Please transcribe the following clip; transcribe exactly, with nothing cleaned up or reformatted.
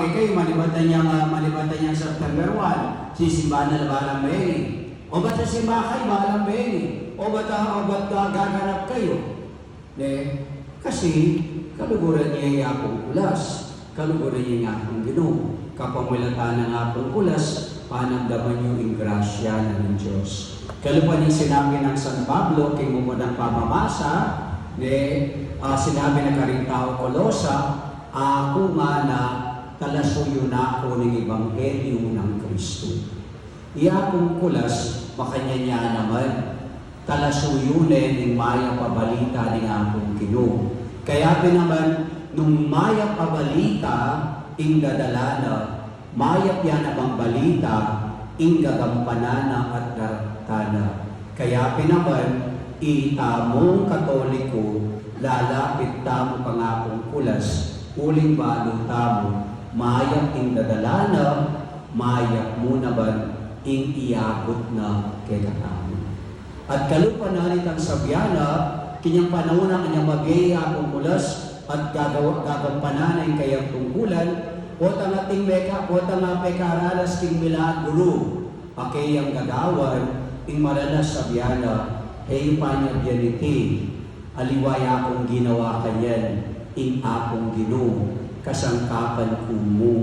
Kekayu, manibatan yang, ah, manibatan yang September one, sisimba na la balang beni. O ba't sa simba kayu balang beni? O ba't, ah, o ba't, ah, gaganap kayu? Ne? Kasi kaluguran ye ing Apung Kulas, kaluguran ye ing Apung Ginu. Kapamilatan ning Apung Kulas, panamdaman yu ing grasya na ning Dios. Kalupa ning sinabi nang San Pablo king mumunang pamamasa, ne, ah, sinabi na karing taung Kolosa, "Aku ngana talasuyu na ku ning ebanghelyu nang Kristu." I Apung Kulas, makanyan ya naman, talasuyu ne ning mayap a balita ning Apung Ginu. Kaya pin naman, nung mayap a balita ing dadala na, mayap ya namang balita ing gagampanan na at daratnan na. Kaya pin naman, itamung Katoliko, lalapit tamu kang Apung Kulas, uling balu tamu, mayap ing dadala na, mayap mu naman ing iabut na kekatamu. At kalupa na nitang sabyan na, king panaun a kanyang mabie i Apung Kulas at gagawa, gagampanan na ing kayang tungkulan, potang atin meka, potang ape karalas king milagru a kayang gagawan, ing maranas sabyan na, "He yu pa nya bie niti, aliwa ya kung ginawa kanyan ing Apung Ginu, kasangkapan ku mu